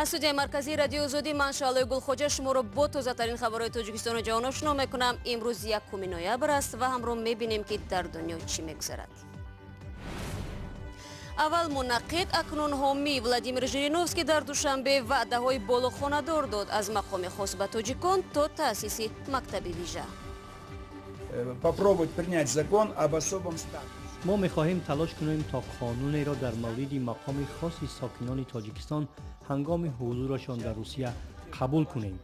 Аз студияи марказии Радиои Озодӣ ман, Шаълои Гулхоҷа, шуморо бо тозатарин хабарҳои Тоҷикистону ҷаҳон ошно мекунам. Имрӯз 1 ноябр аст ва ҳамроҳ мебинем, ки дар дунё чӣ мегузарад. Аввал мунаққид, акнун ҳомӣ. Владимир Жириновский дар Душанбе ваъдаҳои болохонадор дод, аз мақоми хос ба тоҷикон то таъсиси мактаби вижа. Попробовать принять закон об особом статусе. Мо мехоҳем талош кунем, то қонунеро дар мавриди мақоми хоси сокинони Тоҷикистон ҳангоми ҳузурашон дар Русия қабул кунем.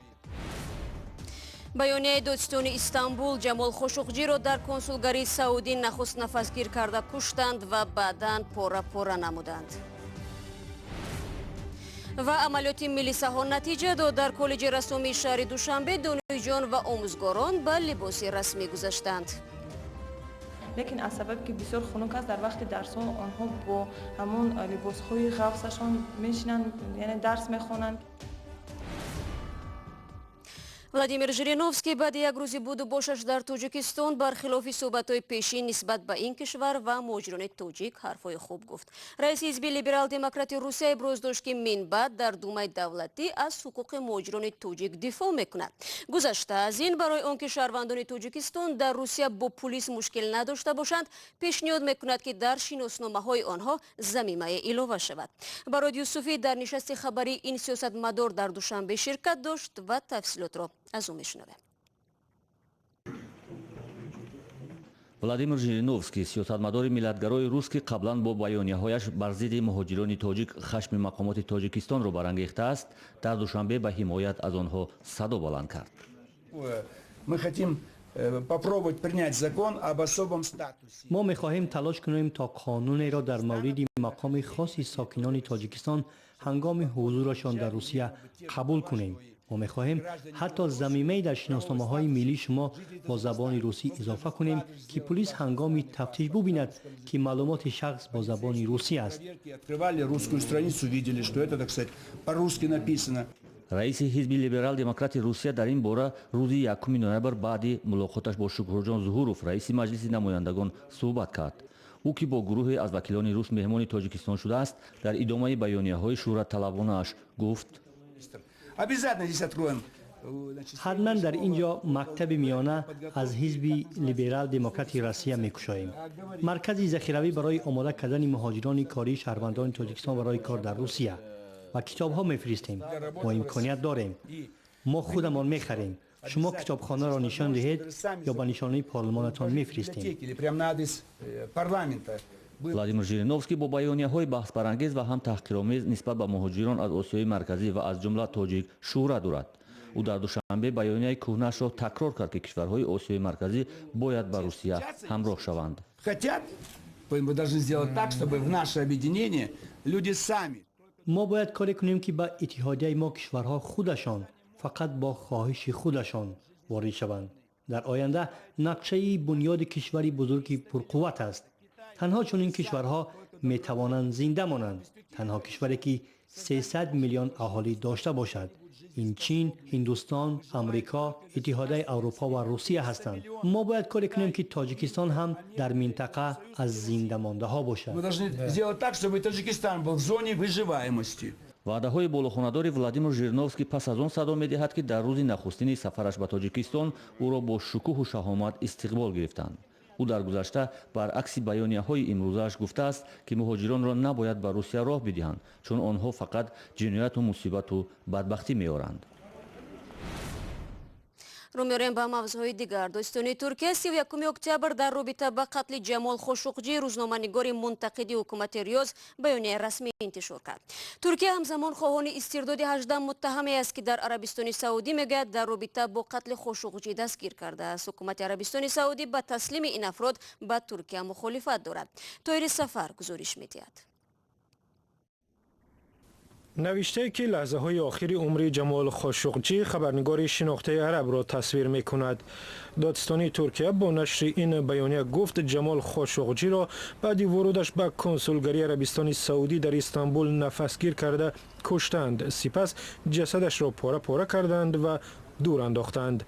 Баёнияи додситони Истанбул: Ҷамол Хошуқҷиро дар консулгарии Саудӣ нахуст нафасгир карда куштанд ва баъдан пора пора намуданд. Ва амалиёти милисаҳо натиҷа дод. Дар коллеҷи рассомии шаҳри Душанбе донишҷӯён ва омӯзгорон ба либоси расмӣ гузаштанд. Лекин аз сабабе ки бисёр хунук аст, дар вақти дарсҳо онҳо бо ҳамон либосҳои ғафсашон мешинанд, яъне дарс мехонанд. Владимир Жириновский баъди як рӯзи буду бошаш дар Тоҷикистон, бархилофи суҳбатҳои пешин, нисбат ба ин кишвар ва муҳоҷирони тоҷик ҳарфҳои хуб гуфт. Раиси ҳизби либерал-демократи Русия иброз дошт, ки минбаъд дар Думаи давлатӣ аз ҳуқуқи муҳоҷирони тоҷик дифоъ мекунад. Гузашта аз ин, барои он ки шаҳрвандони Тоҷикистон дар Русия бо пулис мушкил надошта бошанд, пешниҳод мекунад, ки дар шиносномаҳои онҳо замимае илова шавад. Барод Юсуфӣ дар нишасти хабарии ин сиёсатмадор дар Душанбе ширкат дошт ва тафсилотро аз ӯ мешунавем. Владимир Жириновский, сиёсатмадори миллатгарои рус, ки қаблан бо баёнияҳояш бар зидди муҳоҷирони тоҷик хашми мақомоти Тоҷикистонро барангехтааст, дар Душанбе ба ҳимоят аз онҳо садо баланд кард. Мы хотим попробовать принять закон об особом статусе. Мо мехоҳем талош кунем, то қонунеро дар мавриди мақоми хоси сокинони Тоҷикистон ҳангоми ҳузурашон дар Русия қабул кунем. Мо мехоҳем ҳатто замимае дар шиносномаҳои миллии шумо бо забони русӣ илова кунем, ки пулис ҳангоми тафтиш бубинад, ки маълумоти шахс бо забони русӣ аст. Открывали русскую страницу, видели, что это, так сказать, по-русски написано. Раиси ҳизби либерал-демократи Русия дар ин бора рӯзи 1 ноябр баъди мулоқоташ бо Шукурҷон Зуҳуров, раиси Маҷлиси намояндагон, суҳбат кард. Ӯ, ки бо гурӯҳе аз вакилони рус меҳмони Тоҷикистон шудааст, дар идомаи баёнияҳои шӯҳратталабонааш гуфт: Обязательно здесь откроем. Ҳатман дар ин ҷо мактаби миёна аз ҳизби либерал-демократи Россия мекушоем, маркази захиравӣ барои омода кардани муҳоҷирони кории шаҳрвандони Тоҷикистон барои кор дар Русия ва китобҳо мефиристем. Мо имконият дорем, мо худамон мехарем. Шумо китобхонаро нишон диҳед ё ба нишонаи парлумонатон мефиристем. Прямо на адрес парламента. Владимир Жириновский бо баёнияҳои баҳсбарангез ва ҳам таҳқиромез нисбат ба муҳоҷирон аз Осиёи Марказӣ ва аз ҷумла тоҷик шӯҳрат дорад. Ӯ дар Душанбе баёнияи кӯҳнаашро такрор кард, ки кишварҳои Осиёи Марказӣ бояд ба Русия ҳамроҳ шаванд. Хотят, мы должны сделать так, чтобы в наше объединение люди сами. Мо бояд коре кунем, ки ба иттиҳодияи мо кишварҳо худашон, фақат бо хоҳиши худашон ворид шаванд. Дар оянда нақшаи бунёди кишвари бузурги пурқувват аст. Танҳо чунин кишварҳо метавонанд зинда монанд. Танҳо кишваре, ки 300 миллион аҳолӣ дошта бошад, ин Чин, Ҳиндустон, Амрико, Иттиҳодияи Аврупо ва Русия ҳастанд. Мо бояд коре кунем, ки Тоҷикистон ҳам дар минтақа аз зиндамондаҳо бошад. Мы должны сделать так, чтобы Таджикистан был в зоне выживаемости. Ваъдаҳои болохонадори Владимир Жириновский пас аз он садо медиҳад, ки дар рӯзи нахустини сафараш ба Тоҷикистон ӯро бо шукӯҳу шаҳомат истиқбол гирифтанд. Ӯ дар гузашта баръакси баёнияҳои имрӯзааш гуфтааст, ки муҳоҷиронро набояд ба Русия роҳ бидиҳанд, чун онҳо фақат ҷинояту мусибату бадбахтӣ меоранд. Рӯ меорем ба мавзӯъҳои дигар. Додситонии Туркия 31 октябр дар робита ба қатли Ҷамол Хошуқҷӣ, рӯзноманигори мунтақиди ҳукумати Риёз, баёнияи расмӣ интишор кард. Туркия ҳамзамон хоҳони истирдоди 18 муттаҳаме аст, ки дар Арабистони Саудӣ, мегӯяд, дар робита бо қатли Хошуқҷӣ дастгир кардааст. Ҳукумати Арабистони Саудӣ ба таслими ин афрод ба Туркия мухолифат дорад. Тоҳири Сафар гузориш медиҳад. Навиштае, ки лаҳзаҳои охири умри Ҷамол Хошуқҷӣ, хабарнигори шинохтаи арабро, тасвир мекунад. Додситонии Туркия бо нашри ин баёния гуфт, Ҷамол Хошуқҷиро баъди вурудаш ба консулгарии Арабистони Саудӣ дар Истанбул нафасгир карда куштанд, сипас ҷасадашро пора пора карданд ва дур андохтанд.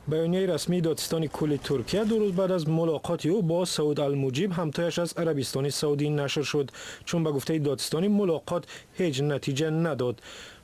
Баёнияи расмии додситони кулли Туркия 2 рӯз баъд аз мулоқоти ӯ бо Сауд Алмуҷиб, ҳамтояш аз Арабистони Саудӣ, нашр шуд, чун ба гуфтаи додситонӣ мулоқот ҳеҷ натиҷа надод.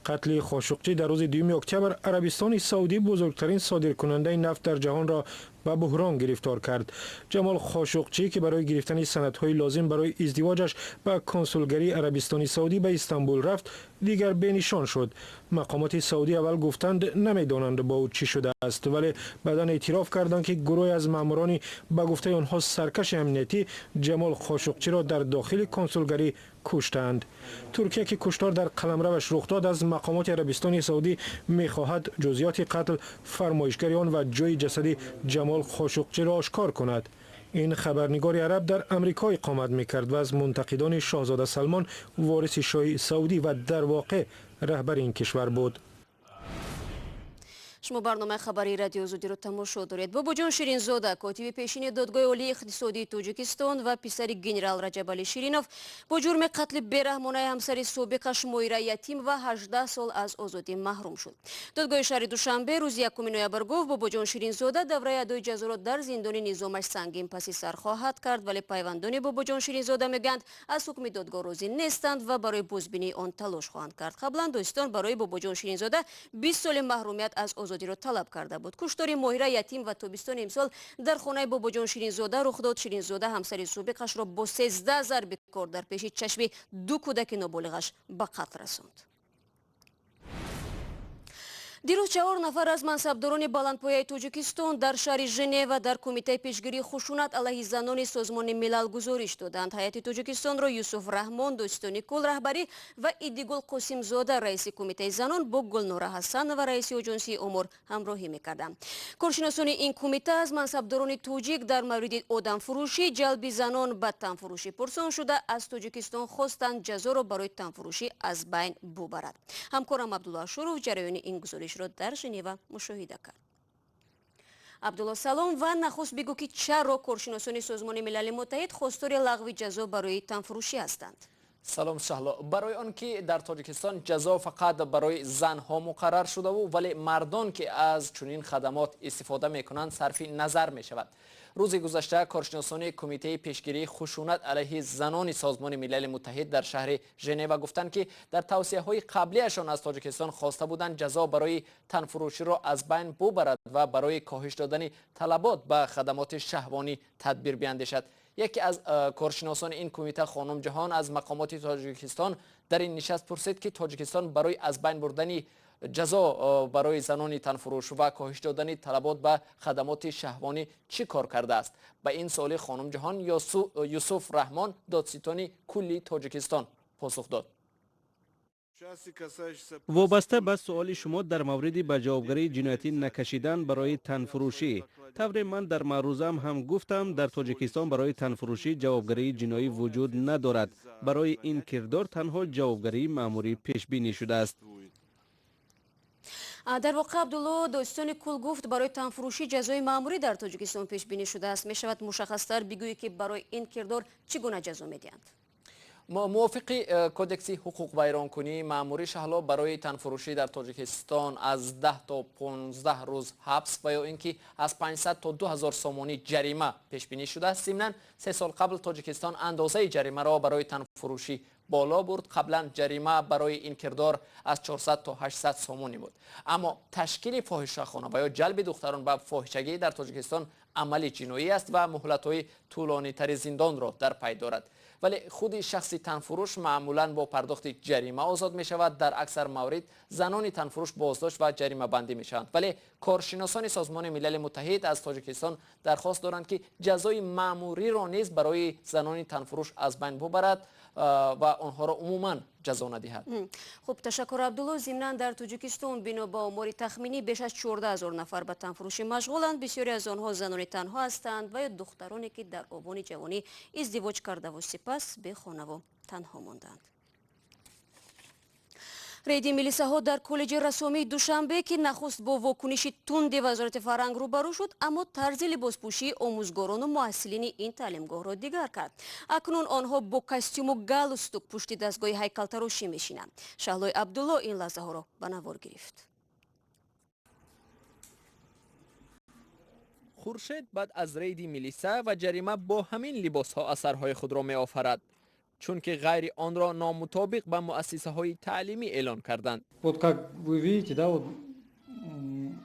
Қатли Хошуқчӣ дар рӯзи 2 октябр Арабистони Саудӣ, бузургтарин содиркунандаи нафт дар ҷаҳонро ба буҳрон гирифтор кард. Ҷамол Хошуқчӣ, ки барои гирифтани санадҳои лозим барои издивоҷаш ба консулгарии Арабистони Саудӣ ба Истанбул рафт, дигар бенишон шуд. Мақомоти Саудӣ аввал гуфтанд, намедонанд, бо ӯ чӣ шудааст, вале баъдан эътироф карданд, ки гурӯҳе аз маъмурони, ба гуфтаи онҳо, саркаши амниятӣ Ҷамол Хошуқчиро дар дохили консулгарӣ куштанд. Туркия, ки куштор дар қаламраваш рух дод, аз мақомоти Арабистони Саудӣ мехоҳад ҷузъиёти қатл, фармоишгари он ва ҷои ҷасади Ҷамол Хошуқчиро ошкор кунад. Ин хабарнигори араб дар Амрико иқомат мекард ва аз мунтақидони шоҳзода Салмон, вориси шоҳи Саудӣ ва дар воқеъ раҳбари ин кишвар буд. Шумо барномаи хабарии Радиои Озодиро тамошо доред. Бобоҷон Ширинзода, котиби пешини Додгоҳи олии иқтисодии Тоҷикистон ва писари генерал Раҷабалӣ Ширинов, бо ҷурми қатли бераҳмонаи ҳамсари собиқаш Моира Ятимова 18 сол аз озодӣ маҳрум шуд. Додгоҳи шаҳри Душанбе рӯзи 1 ноябр гуфт, Бобоҷон Ширинзода давраи адои ҷазоро дар зиндони низомаш сангин паси сар хоҳад кард, вале пайвандони Бобоҷон Ширинзода мегӯянд, аз ҳукми додгоҳ розӣ нестанд ва барои бозбинии он талош хоҳанд кард. Қаблан додситон барои Бобоҷон Ширинзода 20 соли маҳрумият аз озодиро талаб карда буд. Куштори Моҳира Ятимова тобистони имсол дар хонаи Бобоҷон Ширинзода рух дод. Ширинзода ҳамсари собиқашро бо 13 зарби кор дар пеши чашми ду кӯдаки ноболиғаш ба қатл расонд. Дирӯз чаҳор нафар аз мансабдорони баландпояи Тоҷикистон дар шаҳри Женева дар Кумитаи пешгирии хушунат алайҳи занони Созмони Милал гузориш доданд. Ҳайати Тоҷикистонро Юсуф Раҳмон, додситони кул, раҳбарӣ ва Идигул Қосимзода, раиси Кумитаи занон, бо Гулнора Ҳасанова, раиси Оҷонсии омор, ҳамроҳӣ мекарданд. Коршиносони ин кумита аз мансабдорони тоҷик дар мавриди одамфурӯшӣ, ҷалби занон ба танфурӯшӣ пурсон шуда, аз Тоҷикистон хостанд, ҷазоро барои танфурӯшӣ аз байн бубарад. Ҳамкорам Абдулло Ашуров ҷараёни ин гузориш ро дар Женева мушоҳида кард. Абдулло, салом, ва нахуст бигӯ, ки чаро коршиносони Созмони Милали Муттаҳид хостори лағви ҷазо барои танфурӯшӣ ҳастанд? Салом, Шаҳло. Барои он ки дар Тоҷикистон ҷазо фақат барои занҳо муқаррар шудаву, вале мардон, ки аз чунин хадамот истифода мекунанд, сарфи назар мешавад. Рӯзи гузашта коршиносони Кумитаи пешгирии хушунат алайҳи занони Созмони Милали Муттаҳид дар шаҳри Женева гуфтанд, ки дар тавсияҳои қаблиашон аз Тоҷикистон хоста буданд, ҷазо барои танфурӯширо аз байн бубарад ва барои коҳиш додани талабот ба хадамоти шаҳвонӣ тадбир биандешад. Яке аз коршиносони ин кумита, хонум Ҷаҳон, аз мақомоти Тоҷикистон дар ин нишаст пурсид, ки Тоҷикистон барои аз байн бурдани ҷазо барои занони танфурӯш ва коҳиш додани талабот ба хадамоти шаҳвонӣ чӣ кор кардааст. Ба ин суоли хонум Ҷаҳон Юсуф Раҳмон, додситони кулли Тоҷикистон, посух дод. Вобаста ба суоли шумо дар мавриди ба ҷавобгарии ҷиноятӣ накашидан барои танфурӯшӣ, тавре ман дар маърузаам ҳам гуфтам, дар Тоҷикистон барои танфурӯшӣ ҷавобгарии ҷиноӣ вуҷуд надорад. Барои ин кирдор танҳо ҷавобгарии маъмурӣ пешбинӣ шудааст. Дар воқеъ, Абдулло, додситони кул гуфт, барои танфурӯшӣ ҷазои маъмурӣ дар Тоҷикистон пешбинӣ шудааст. Мешавад, мушаххастар бигӯӣ, ки барои ин кирдор чӣ гуна ҷазо медиҳанд? Мувофиқи Кодекси ҳуқуқвайронкунии маъмурӣ, Шаҳло, барои танфурӯшӣ дар Тоҷикистон аз 10 то 15 рӯз ҳабс ва ё ин ки аз 500 то 2000 сомонӣ ҷарима пешбинӣ шудааст. Зимнан, 3 сол қабл Тоҷикистон андозаи ҷаримаро барои танфурӯшӣ боло бурд. Қаблан ҷарима барои ин кирдор аз 400 то 800 сомонӣ буд. Аммо ташкили фоҳишахона ва ё ҷалби духтарон ба фоҳишагӣ дар Тоҷикистон амали ҷиноӣ аст ва муҳлатҳои тӯлонитари зиндонро дар пай дорад, вале худи шахси танфурӯш маъмулан бо пардохти ҷарима озод мешавад. Дар аксар маврид занони танфурӯш боздошт ва ҷаримабандӣ мешаванд, вале коршиносони Созмони Милали Муттаҳид аз Тоҷикистон дархост доранд, ки ҷазои маъмуриро низ барои занони танфурӯш аз байн бубарад ва онҳоро умуман ҷазо надиҳад. Хуб, ташаккур, Абдулло. Зимнан, дар Тоҷикистон бино ба омори тахминӣ беш аз 14 ҳазор нафар ба танфурӯшӣ машғуланд. Бисёре аз онҳо занони танҳо ҳастанд ва ё духтароне, ки дар овони ҷавонӣ издивоҷ кардаву сипас бехонаву танҳо монданд. Рейди милисаҳо дар коллеҷи рассомии Душанбе, ки нахуст бо вокуниши тунди Вазорати фарҳанг рӯбарӯ шуд, аммо тарзи либоспӯшии омӯзгорону муҳассилини ин таълимгоҳро дигар кард. Акнун онҳо бо костюму галстук пушти дастгоҳи ҳайкалтарошӣ мешинанд. Шаҳлои Абдулло ин лаҳзаҳоро ба навор гирифт. Хуршед баъд аз рейди милиса ва ҷарима бо ҳамин либосҳо асарҳои худро меофарад. Чунки ғайри онро номутобиқ ба муассисаҳои таълимӣ эълон карданд. Вот как вы видите, да, вот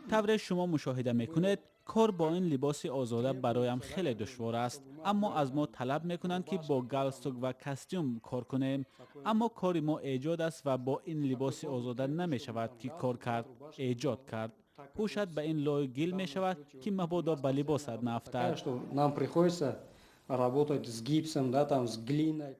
Тавре шумо мушоҳида мекунед, кор бо ин либоси озода бароям хеле душвор аст, аммо аз мо талаб мекунанд, ки бо галстук ва костюм кор кунем. Аммо кори мо эҷод аст ва бо ин либоси озода намешавад ки кор кард, эҷод кард. Пӯшат ба ин лою гил мешавад, ки мабодо ба либосат наафтад. Нам приходится работать с гипсом, да, там, с глиной.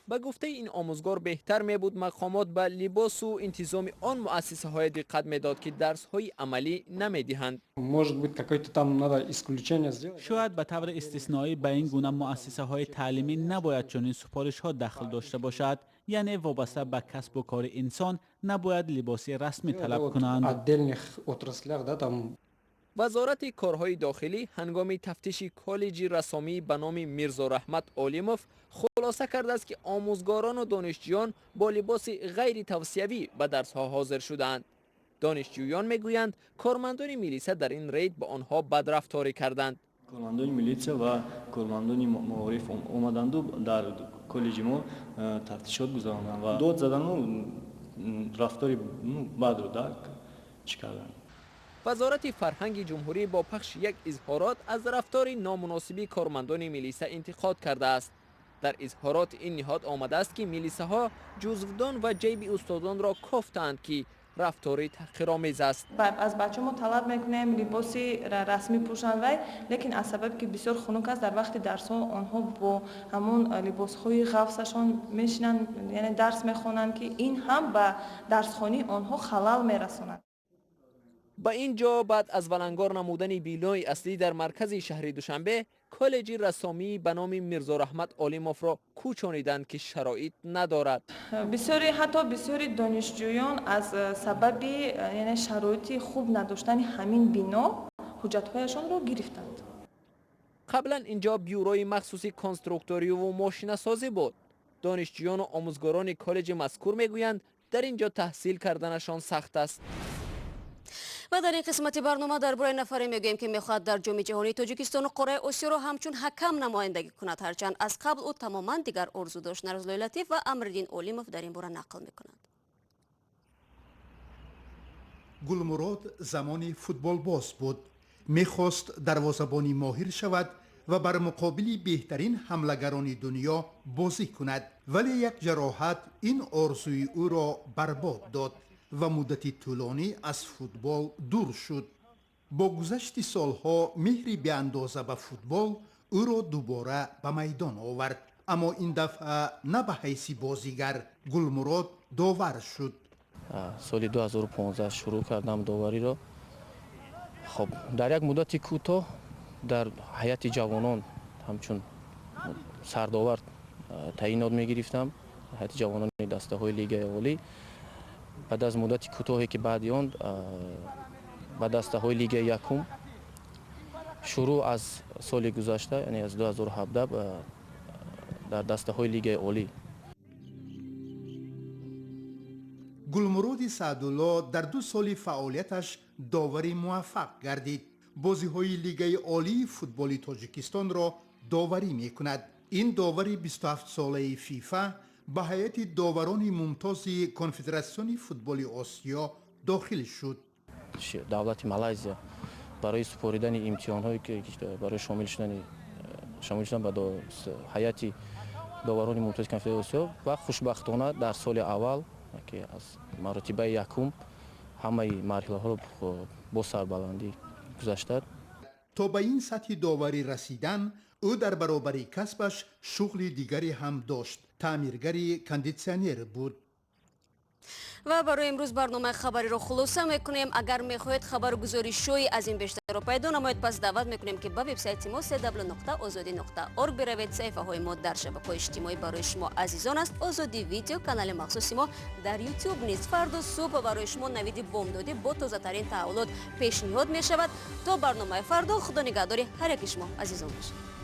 Ба гуфтаи ин омӯзгор, беҳтар мебуд мақомот ба либосу интизоми он муассисаҳое диққат медод, ки дарсҳои амалӣ намедиҳанд. Может быть, какое-то там надо исключение сделать. Шояд ба таври истисноӣ ба ин гуна муассисаҳои таълимӣ набояд чунин супоришҳо дахл дошта бошад, яъне вобаста ба касбу кори инсон набояд либоси расмӣ талаб кунанд. Отдельных отраслях, да, там. Вазорати корҳои дохилӣ ҳангоми тафтиши коллеҷи рассомӣ ба номи Мирзораҳмат Олимов хулоса кардааст, ки омӯзгорону донишҷӯён бо либоси ғайритавсиявӣ ба дарсҳо ҳозир шудаанд. Донишҷӯён мегӯянд, кормандони милиса дар ин рейд ба онҳо бадрафторӣ карданд. Кормандони милитсия ва кормандони маориф омаданду дар коллеҷи мо тафтишот гузаронданд ва дод задану рафтори бадро чӣ карданд. Вазорати фарҳанги ҷумҳурӣ бо пахши як изҳорот аз рафтори номуносиби кормандони милиса интиқод кардааст. Дар изҳороти ин ниҳод омадааст, ки милисаҳо ҷузвдон ва ҷайби устодонро кофтаанд, ки рафтори таҳқиромез аст. Аз бачаҳо мо талаб мекунем либоси расмӣ пӯшанд, вай лекин аз сабабе ки бисёр хунук аст, дар вақти дарсҳо онҳо бо ҳамон либосҳои ғафсашон мешинанд, яъне дарс мехонанд, ки ин ҳам ба дарсхонии онҳо халал мерасонад. Ба ин ҷо баъд аз валангор намудани бинои аслӣ дар маркази шаҳри Душанбе, коллеҷи рассомӣ ба номи Мирзораҳмат Олимовро кӯчониданд, ки шароит надорад. Бисёри, ҳатто бисёри донишҷӯён аз сабаби, яъне, шароити хуб надоштани ҳамин бино ҳуҷҷатҳояшонро гирифтанд. Қаблан ин ҷо бюрои махсуси конструкториву мошинасозӣ буд. Донишҷӯёну омӯзгорони коллеҷи мазкур мегӯянд, дар ин ҷо таҳсил карданашон сахт аст. Ва дар ин қисмати барнома дар бораи нафаре мегӯем, ки мехоҳад дар Ҷоми ҷаҳонии Тоҷикистону қораи Осиёро ҳамчун ҳакам намояндагӣ кунад, ҳарчанд аз қабл ӯ тамоман дигар орзу дошт. Нарзуллои Латиф ва Амриддин Олимов дар ин бора нақл мекунанд. Гулмурод замони футболбоз буд, мехост дарвозабони моҳир шавад ва бар муқобили беҳтарин ҳамлагарони дунё бозӣ кунад, вале як ҷароҳат ин орзуи ӯро барбод дод ва муддати тӯлонӣ аз футбол дур шуд. Бо гузашти солҳо меҳри беандоза ба футбол ӯро дубора ба майдон овард, аммо ин дафъа на ба ҳайси бозигар. Гулмурод довар шуд. Соли 2015 шурӯъ кардам довариро. Хоб, дар як муддати кӯтоҳ дар ҳайати ҷавонон ҳамчун сардовар таъинот мегирифтам, ҳайати ҷавонони дастаҳои Лигаи Олӣ. Баъд аз муддати кӯтоҳе ки баъди он ба дастаҳои Лигаи якум, шурӯъ аз соли гузашта, яъне аз 2017, дар дастаҳои Лигаи Олӣ. Гулмуроди Саъдулло дар 2 соли фаъолияташ довари муваффақ гардид. Бозиҳои Лигаи Олии футболи Тоҷикистонро доварӣ мекунад. Ин довари 27-солаи ФИФА ба ҳайати доварони мумтози Конфедератсиони футболи Осиё дохил шуд. Давлати Малайзия барои супоридани имтиҳонҳое, ки барои шомил шудан ба ҳайати доварони мумтози Конфедератсияи Осиё, ва хушбахтона дар соли аввал, ки аз маротибаи якум, ҳамаи марҳилаҳоро бо сарбаландӣ гузаштад. То ба ин сатҳи доварӣ расидан, ӯ дар баробари касбаш шуғли дигаре ҳам дошт: таъмиргари кондитсионер буд. Ва барои имрӯз барномаи хабариро хулоса мекунем. Агар мехоҳед хабару гузоришҳои аз ин бештарро пайдо намоед, пас даъват мекунем, ки ба вебсайти мо www.ozodi.org биравед. Саҳифаҳои мо дар шабакаҳои иҷтимоӣ барои шумо азизон аст. Озодӣ Видео, канали махсуси мо дар Ютуб низ фардо субҳ барои шумо навиди бомдодӣ бо тозатарин таҳаввулот пешниҳод мешавад. То барномаи фардо, худо нигаҳдори ҳар яки шумо азизон бошад.